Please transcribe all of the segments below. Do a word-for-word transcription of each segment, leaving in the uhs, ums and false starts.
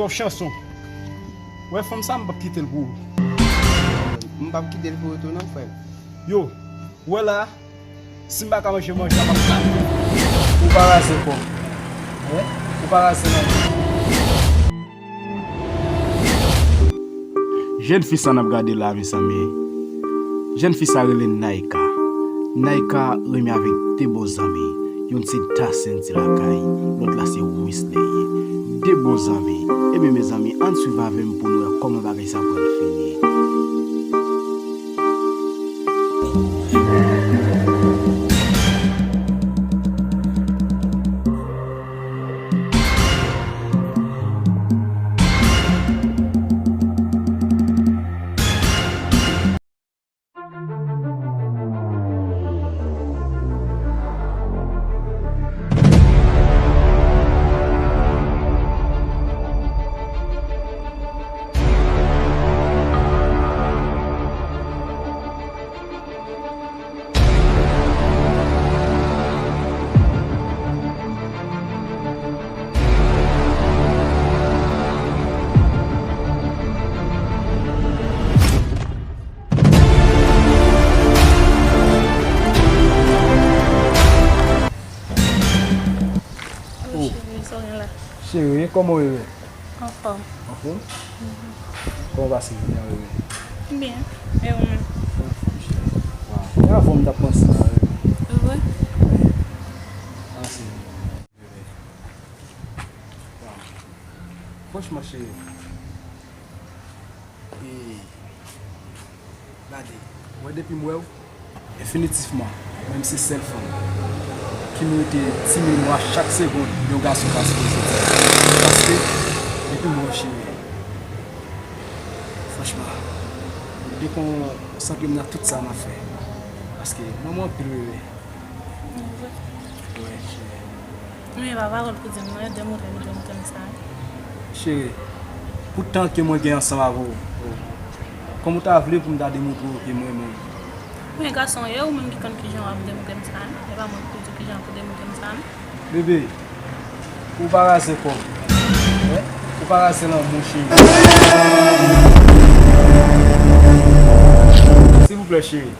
Yon chanson. Wè fanm sa, m p ap kite l pou ou. M p ap kite l pou ou tou non, frè m. Yo, wè la, si m pa ka manje manje a, m ap ka. Ou pa raze kò. Hein? Ou pa raze nan. Jèn fi sa n ap gade la, mezanmi. Jèn fi sa rele Naïka. Naïka renmen avèk de bon zanmi. Youn se Dasen, se lakay, lòt la se Wisley. De bon zanmi. Ebyen, mezanmi, ann swiv avè m pou n wè kòman bagay sa pral fini. Alo, cheri, sa w gen la? Cheri, kòman w ye? Anfòm. Anfòm? Kòman w pase jounen an, bebe? Byen. E ou menm? Anfòm, cheri. Waw. E avè w m t ap panse la, bebe. Vre? Waw. Franchman, cheri. E, gade, mwen depi m wè w, definitivman, mwen se sèl fanm ki merite ti mil mwa chak segonn yon gason ka sipoze di. Paske, depi m wè w, cheri, franchman, m te konn santre m nan tout sa m ap fè. Paske, m renmen w anpil, bebe. Wi, cheri. Men e pa pawòl pou di m non, e demontre m, demontre m sa. Cheri, pou tan ke mwen gen ansanm avè w, kòman w ta vle pou m ta demontre w ke m renmen w? Men gason, e ou menm ki konn kijan w ap demontre m sa, non? E pa mwen ki pou di w kijan pou demontre m sa, non? Bebe, ou pa raze kò m. Ou pa raze lanmou, cheri. Silvouplè, cheri.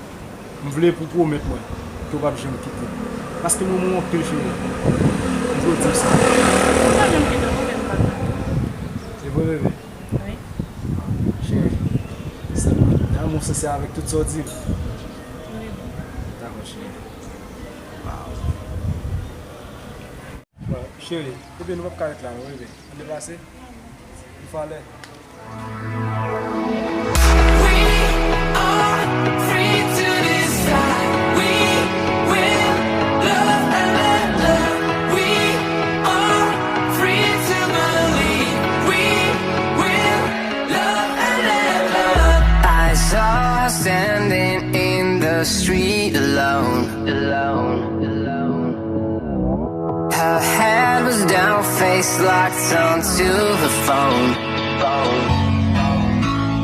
M vle pou w pwomèt mwen ke w p ap janm kite m. Paske m renmen w anpil, cheri. M vle w di m sa. Ou p ap janm kite m, ou menm papa. Se vre, bebe? Wi. Cheri, sèlman, lanmou sensè avèk tout sa w di m. Wi. Dakò, cheri. Waw. Bon, cheri, ebyen nou p ap ka ret la non, bebe. Ann deplase. Nou falè. We are free to decide. We will love and let love. We are free to believe. We will love and let love. I saw her standing in the street alone. Alone, alone. Her head was down, face locked onto the phone.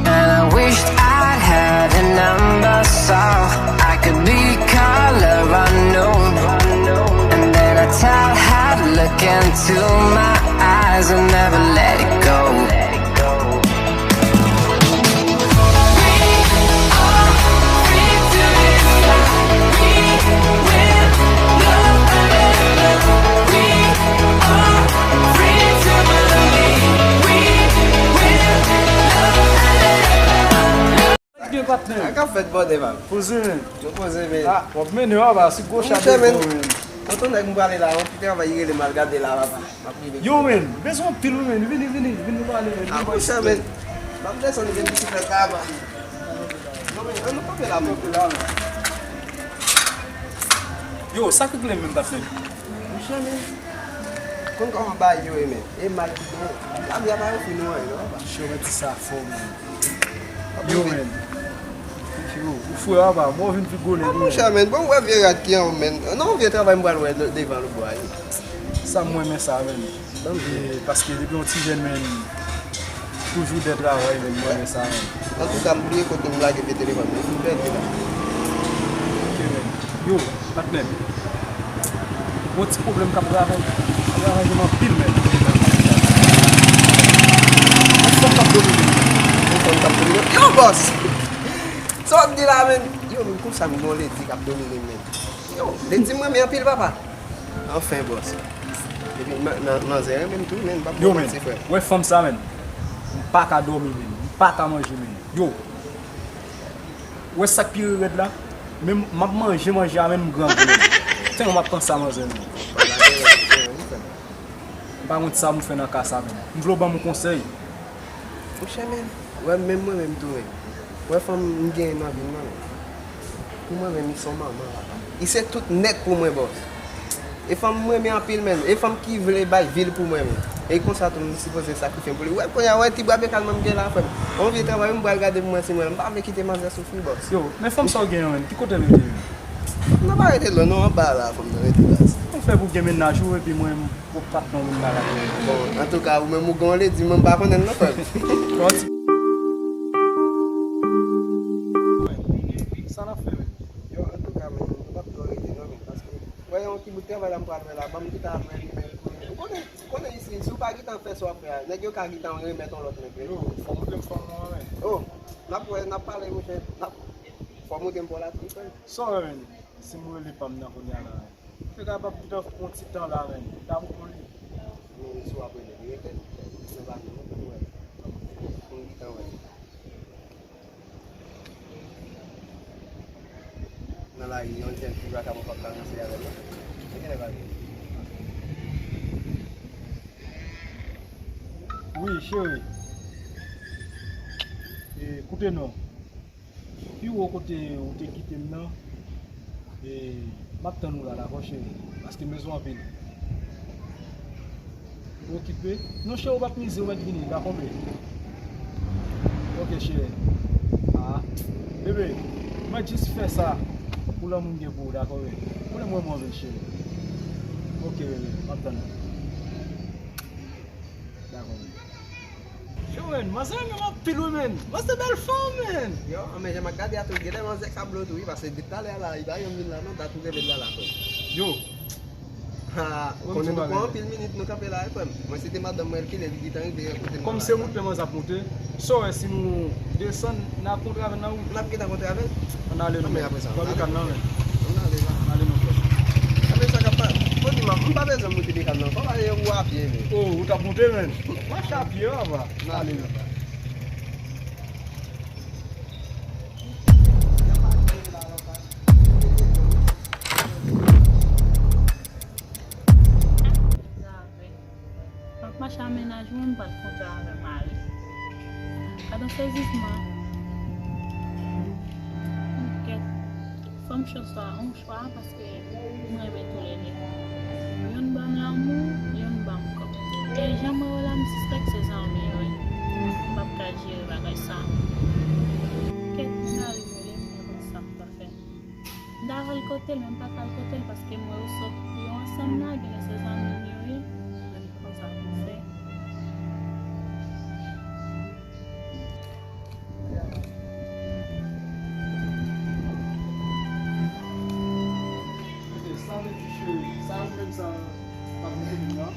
And I wished I had a number so I could be color unknown. And then I tell her to look into my eyes and never let it go. Gen patnè. Sa k ap fèt, bòdè, pa m? Poze, men. Yo poze, men. Ah, w ap mennen w aba, si gwo chat de men. Tonton nèg m prale la, yon ti travay li rele m al gade la, papa. M ap rive. Yo, men, bezwen anpil, wi, men. Vini, vini, vin nou pale, men. Ah, monchè, men. M ap desann gen bisiklèt la, man. Yo, men, ann nou kanpe la, men. Yo, sa k regle menm, patnè? Monchè, men. Konn kòman bagay yo ye, men. E mal ki gen. Lavi a pa ofri nou anyen, non, papa. Monchè, mwen di sa fò, men. Yo, men. Yo, ou fre a, papa. Mwen vin pi gwo nèg, wi. Monchè, men. Bon, m wè vye rad ki anwo, men. Non, vye travay m pral wè de-, devan lòt bò a, wi. Sa m renmen sa, men. E, paske depi yon ti jèn, men, toujou dè travay, men, m renmen sa, men. Antouka, m bliye kote m lage vye telefòn, men, m pèdi la. Ok, men. Yo, patnè. Yon ti pwoblèm k ap ravaj-, k ap ravaje m anpil, men. K ap domine m. Yon fanm k ap domine m. Yo, bòs! Sa w ap di la, menn? Yo, menn, konsa m gen yon ledi k ap domine m, menn. Yo, ledi m renmen anpil, papa. Anfen, bòs. Epi, ma- ma- manzè renmen m tou, menn. M p ap Yo, menn, manti, frè. Wè fanm sa, menn. M pa ka dòmi, menn. M pa ka manje, menn. Yo. Wè sa k pi rèd la? Menm m ap manje, manje a, menm m grangou, menn. Tèlman m ap panse a manzè, menn. M pa konn sa pou m fè nan ka sa, menn. M vle w ban m yon konsèy. Monchè, menn, wè, menm mwen menm tou, menn. Wè fanm m genyen nan vi m nan, menn. Pou mwen menm, li se yon manman, papa. Li se tout nèt pou mwen, bòs. E fanm m renmen anpil, menn. E fanm ki vle bay vi l pou mwen, menn. E konsa tou, m sipoze sakrifye m pou li. Wè, kounye a, wè, ti bwa bekal mwen m gen la, frè m. Yon vye travay, m pral gade pou mwen si mwen, m pa vle kite manzè soufri, bòs. Yo, men fanm sa w genyen an, menn, ki kote l rete, menn? Fanm nan pa rete lwen, non, anba la, fanm nan rete, baz. Kòman w fè pou gen mennaj ou, epi mwen, m, ou pa t nan menm bagay? Bon, antouka, ou menm ou gen yon ledi, mwen m pa konnen l non, frè m. Bon, ti- Sa n ap fè, menn? Yo, antouka, menn, nou p ap twò rete, non, menn, paske, wè, yon ti bout travay la m pral fè la, ban m gentan al wè li, menn, pou, ou konnen, ou konnen isi, si w pa gentan fè sa w ap fè a, nèg yo ka gentan remèt yon lòt nèg, wi. Yo, fò w montre m fanm nan, menn. Oh, n ap wè, n ap pale, monchè, n ap, fò w montre m pa w la, wi, frè m. Sa w wè, menn? Si m rele pa m nan kounye a la, menn. Te kapab gentan fè yon ti tan la, menn. Tankou pou li. Men si w ap rele, li rele, li se pa nou, non, pou wè. Pou li tan wè. Nan lari, yon jèn fi vakabon p ap ka ranse avè l, non. Men genlè pa vre. Wi, cheri. E, koute non. Pi wo kote ou te kite m nan, e, m ap tann ou la, dakò, cheri? Paske m bezwen w anpil. Ou okipe? Non, cheri, ou p ap mize, ou mèt vini, dakò, bebe? Ok, cheri. Ah, bebe, mwen jis fè sa pou lanmou m gen pou ou, dakò, bebe? Konnen m renmen w anpil, cheri. Ok, bebe, m ap tann ou. Dakò, men. Yo, men, manzè renmen m anpil, wi, men. Manzè bèl fanm, men. Yo, men jan m ap gade a tou, genlè manzè kablo tou, wi, paske depi talè a la, li pa janm vin la, non, ta tou rele l la, la, frè m. Yo. Ha, konnen nou pran anpil minit, nou kanpe la, wi, frè m. Mwen, se te madanm mwen ki lè li gentan rive kote m la. Kòm se moute manzè ap moute, sa w wè si nou desann, n a kontre avè l nan wout? N ap gentan kontre avè l. Ann ale non, men. Kanpe kalm nan, men. Ann ale la. Ann ale non, frè. Ann ale sa k ap pa-, bon, di m, m pa bezwen moute de kalm nan. Fò m ale ou a pye, men. Oh, ou t ap moute, men. Mache a pye, papa. Ann ale non. M ap mache a mennaj mwen, m pral kontre avè mari. Gad yon sezisman. Kèt. Fanm cho sa, yon chwa, paske m renmen toulede. Youn ban m lanmou, youn ban m kò. E jan m wè yo la, m sispèk se zanmi yo ye. M p ap ka jere bagay sa. Kèt, m pral rele, m pa konn sa m pral fè. M ta pral kote l, men m pa pral kote l paske m wè yo sot yo ansanm la, genlè se zanmi m yo ye. Men m pa konn sa pou m fè. Sa vle di cheri, sa menm sa pa vle di non.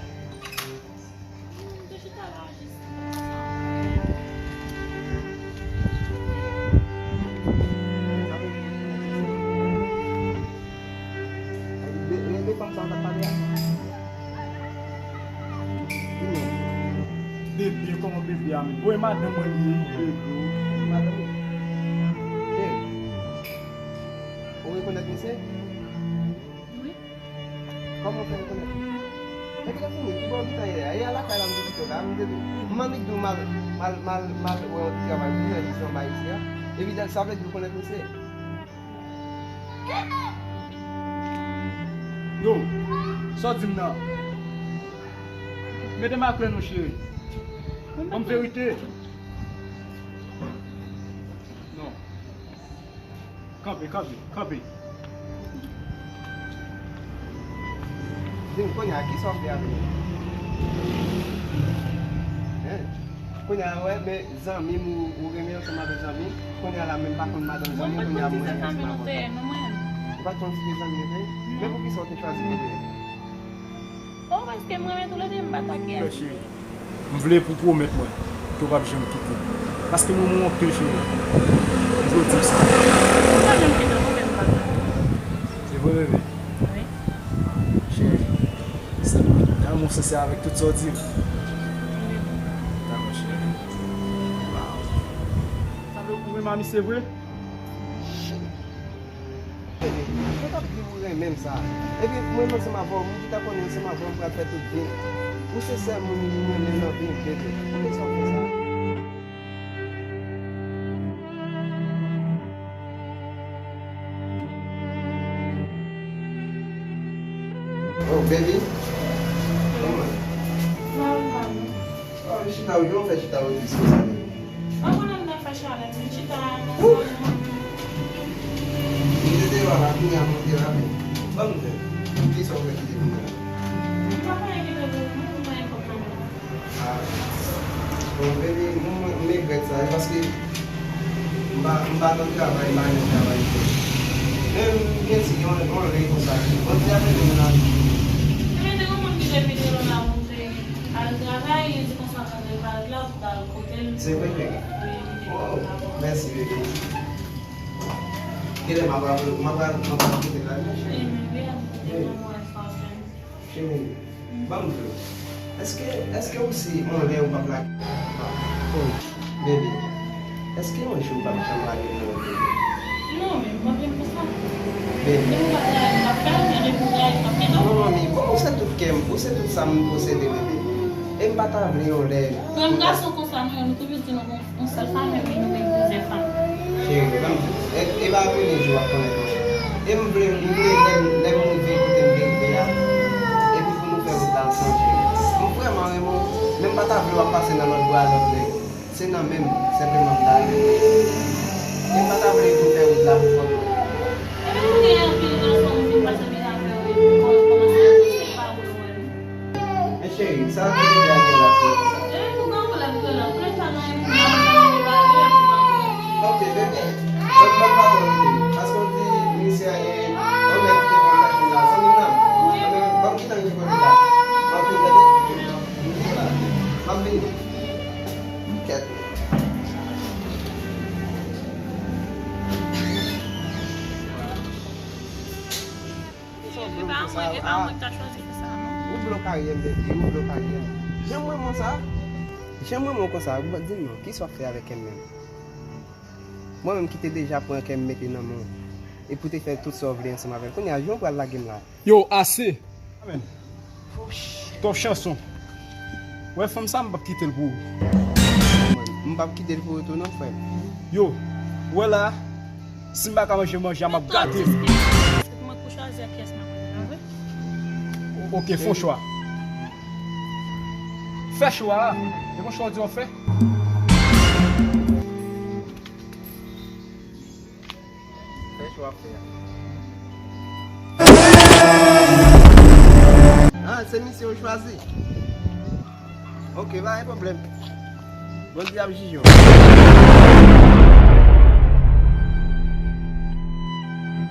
Bebe, kòman bebe a menm? Bon, e madanm mwen li ye, bebe. Madanm ou? Ou rekonèt misye? Wi. Kòman w fè rekonèt li? Epi lè fini, ki bò w gentan ye a? E a lakay la m te kite w la, m te di, m annik di w m al, m al, m al, m al wè yon ti travay pou fè jis anba isi a. Epi sa vle di w konèt misye? Yo, sa w di m nan? Mete m a klè non, cheri. Ban m verite. Non. Kanpe, kanpe, kanpe. Di m kounye a, kisa w vle avè l? Hein? Kounye a, wè, men zanmi m ou, ou renmen ansanm avèk zanmi. Kounye a la, menm pa konn madanm zanmi, kounye a mwen ansanm avèk. Ou pa t konn si se zanmi nou te ye? Men poukisa w te chwazi pou nou? Oh, paske m renmen toulede, m pa ta kè. Frè cheri, m vle pou pwomèt mwen. Ou p ap janm kite m. Paske m renmen w anpil, cheri. M vle w di m sa. Ou pa janm kite m, ou menm papa. Se vre, bebe? Wi. Cheri, se, damou sensè avèk tout sa w di m. Wi. Dakò, cheri. Wow. Sa vle ou renmen a misye vre? Bebe, mwen p ap di w renmen m sa. Epi mwen menm ansanm avè w, moun ki ta konnen ansanm avè w, m pral fè tout vi m. Ou se sèl moun m renmen nan vi m, bebe. Poukisa w fè sa? Oh, baby. Kòman? Sa va, mami? Sa va, chita, ou jan w fè chita ou tris konsa, baby? Mwen konnen m nan fè chalè, m chita. Ouh! M te deyò a la, kounye a m monte la, men ban m vè. Kisa w fè kite kounye a? M pa fè anyen kite pou ou, m pa gen kòb nan men. Ah. Bon, baby, m, m regrèt sa, wi, paske m pa, m pa nan travay, m pa gen travay fè. Men m gen ti yon, yon lè konsa, bon, ti apre m nan. Ebyen, te gen yon moun ki te vin nan la, pou te al travay, li di konsa, pral la, pou ta al kote l. Se vre, baby? Wi, li te. Oh, mèsi, baby. Genlè m ap, m ap, m ap, m ap kite la, wi, cheri. Wi, men wi, m ap kite la, mwen, sa w fè. Cheri, ban m di w. Èske, èske ou si yon lè ou p ap lage? Oh, baby. Èske yon jou ou p ap janm lage m non, baby? Non, men m p ap janm fè sa. Baby. Depi w ap lage m, m ap fè l, men depi w lage m, m ap kite w. Non, manmi, bon, ou se tout kè m, ou se tout sa m posede, baby. E m pa ta vle yon lè. Grann gason konsa, nou, nou toujou di nou gon yon sèl fanmi, men nou gen plizyè fanmi. Cheri, ban m di w, e, e pa premye jou w ap konnen non. E m vle, m vle lè m, lè m rive kote m vle rive a, epi pou nou fè wout la ansanm, cheri. M vrèman renmen w, men m pa ta vle w ap pase nan lòt bra lòt nèg. Se nan men m, senpleman m ta renmen. E m pa ta vle pou fè wout la pou kòm mwen. Epi nou gen anpil gason, moun vin pase vin avè w, epi w kòmanse avanse, se pa vre w wè nou. Men cheri, sa ki rive a gen la pou sa. Epi pou granmoun la, pou la, pou lè sa nan yon moun, la, pou la, pou la, pou la. Ok, bebe. Ban m, ban m pa twò rete. Paske w di, misye, e, yon nèg ki te konn machin la, zanmi m nan. Zanmi m, ban m kite l yon kote la. M ap vin, tande? M vin la. M ap vini. Kèt. E pa mwen, e pa mwen ki ta chwazi fè sa, non. Ou blo karyè m, bebe, ou blo karyè m. Jan mwen renmen w sa. Jan mwen renmen w konsa, di m non, kisa w ap fè avèk kè m menm? Mwen menm ki te deja pran kè m mete nan men w. Epi w te fè tout sa w vle ansanm avè l. Kounye a, jan w pral lage m la? Yo, ase! Amen. Twòp chanson. Wè fanm sa, m p ap kite l pou ou. M p ap kite l pou ou tou non, frè m. Yo, ou wè la, si m pa ka manje manje a, m ap gate l. Se pou mwen pou chwazi ak kiyès m ap manje, pa vre? O-, ok, fè yon chwa. Fè chwa a. E bon chwa w di w ap fè? Fè chwa w ap fè a. Ah, se misye ou chwazi? Ok, pa gen pwoblèm. Bondye ap jije w.